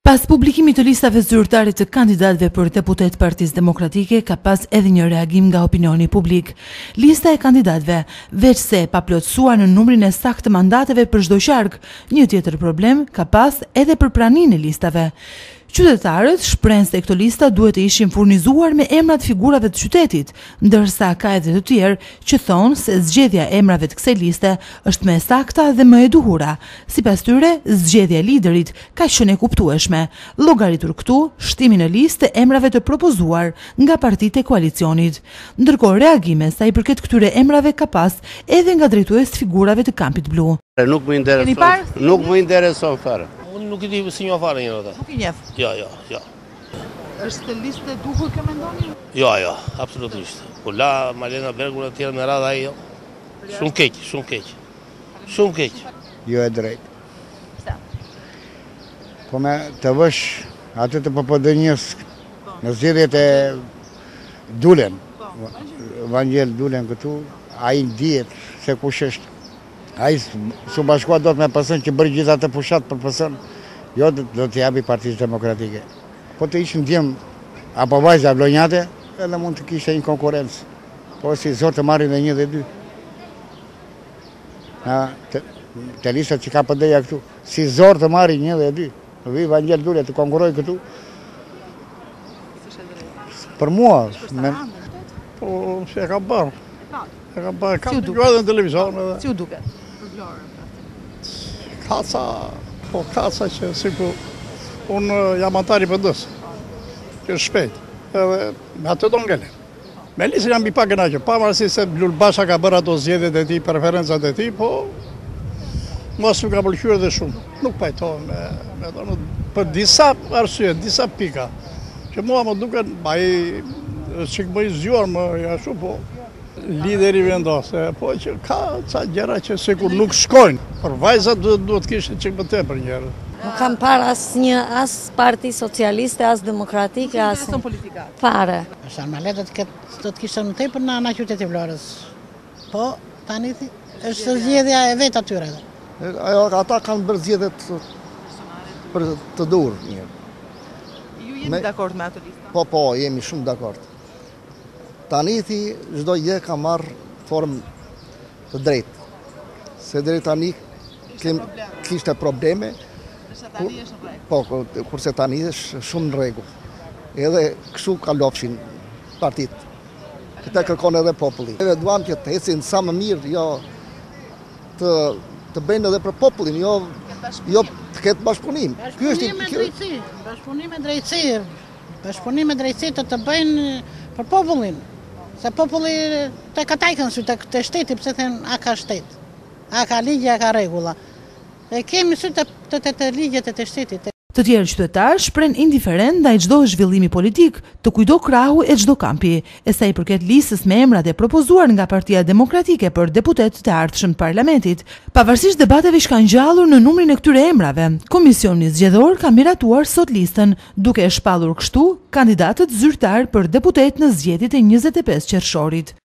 Pas publikimit të listave zyrtare të kandidatëve për deputetë Partisë Demokratike ka pas edhe një reagim nga opinioni publik. Lista e kandidatëve, veçse e paplotësuar në numrin e saktë të mandateve për çdo qark, një tjetër problem ka pas edhe për praninë e listave. Qytetarët shprehen se këto lista duhet të ishin furnizuar me emrat figurave të qytetit, ndërsa ka edhe të tjerë që thonë se zgjedhja e emrave të kësaj liste është më e sakta dhe më e duhura. Sipas tyre, zgjedhja e liderit ka qenë e kuptueshme, llogaritur këtu shtimin në listë të emrave të propozuar nga partitë e koalicionit. Ndërkohë reagime sa i përket këtyre emrave ka pas edhe nga drejtues të figurave të kampit blu. Nuk më intereson, nuk më intereson fare. Unë nuk i di s'i njoh fare njëherë ata. Nuk i njeh? Jo, jo, jo. Është listë e duhur kjo mendoni? Jo, jo, absolutisht. Po la Malena Bergun e tjera me radhë ai jo. Shumë keq, shumë keq. Shumë keq. Jo e drejtë. Pse? Po me të vësh atë të PPDNJ-së po. në zgjedhjet e Dulen. Po. Vangjel Dulen këtu, ai dihet se kush është Ai s'u bashkua dot me PS-në që bëri gjithë atë fushatë për PS-në, jo do t'i japi Partisë Demokratike. Po të ishin djem apo vajza vlonjate, edhe mund të kishte një konkurrencë. Po si zor të marrin dhe një dhe dy. Ha, te, te listat që ka PD-ja këtu, si zor të marrin një dhe dy. Vi Vangjel Dule të konkurrojë këtu. Për mua, me... Po, si e ka bërë. E kam parë, kam dëgjuar edhe në televizor edhe. Si u duket? Për Vlorën, Ka ca, po ka ca që sikur unë jam anëtar i PD-së, që është shpejt, edhe me atë do ngelem. Me listën jam i pakënaqur, pavarësisht se Lul Basha ka bërë ato zgjedhjet e tij, preferencat e tij, po mua s'më ka pëlqyer dhe shumë. Nuk pajtohem me, me to, për disa arsye, disa pika, që mua më duken, ai është çik më i zgjuar, më i ashtu, po Lideri vendos, po që ka ca gjëra që sikur nuk shkojnë. Për vajzat duhet duhet të kishte çik më tepër njerëz. Nuk kam parë asnjë as parti socialiste, as demokratike, as politika. Fare. Është normale do të ketë do të kishte më tepër në ana qyteti Vlorës. Po tani është zgjedhja e vetë atyre. Ajo ata kanë bërë zgjedhjet për të duhur mirë. Ju jeni dakord me atë listë? Po, po, jemi shumë dakord. Tani ti çdo gjë ka marrë formë të drejtë. Se deri tani kem, kishte probleme. Tani është në rregull. Po, kurse tani është shumë në rregull. Edhe kështu kalofshin partitë. Këtë kërkon edhe populli. Edhe duam që të ecin sa më mirë, jo të të bëjnë edhe për popullin, jo jo të ketë bashkëpunim. Ky është bashkëpunim me drejtësi, bashkëpunim me drejtësi. Bashkëpunim me drejtësi të të bëjnë për popullin. Se populli tek ata i kanë sytë, te shteti, pse thënë a ka shtet, a ka ligje, a ka rregulla. E kemi sytë te, te, te ligjet e te shtetit. Të tjerë qytetarë shprehen indiferentë ndaj çdo zhvillimi politik, të kujtdo krahu e çdo kampi. E sa i përket listës me emrat e propozuar nga Partia Demokratike për deputetët e ardhshëm të Parlamentit, pavarësisht debateve që kanë ngjallur në numrin e këtyre emrave, Komisioni Zgjedhor ka miratuar sot listën, duke e shpallur kështu kandidatët zyrtarë për deputetë në zgjedhjet e 25 qershorit.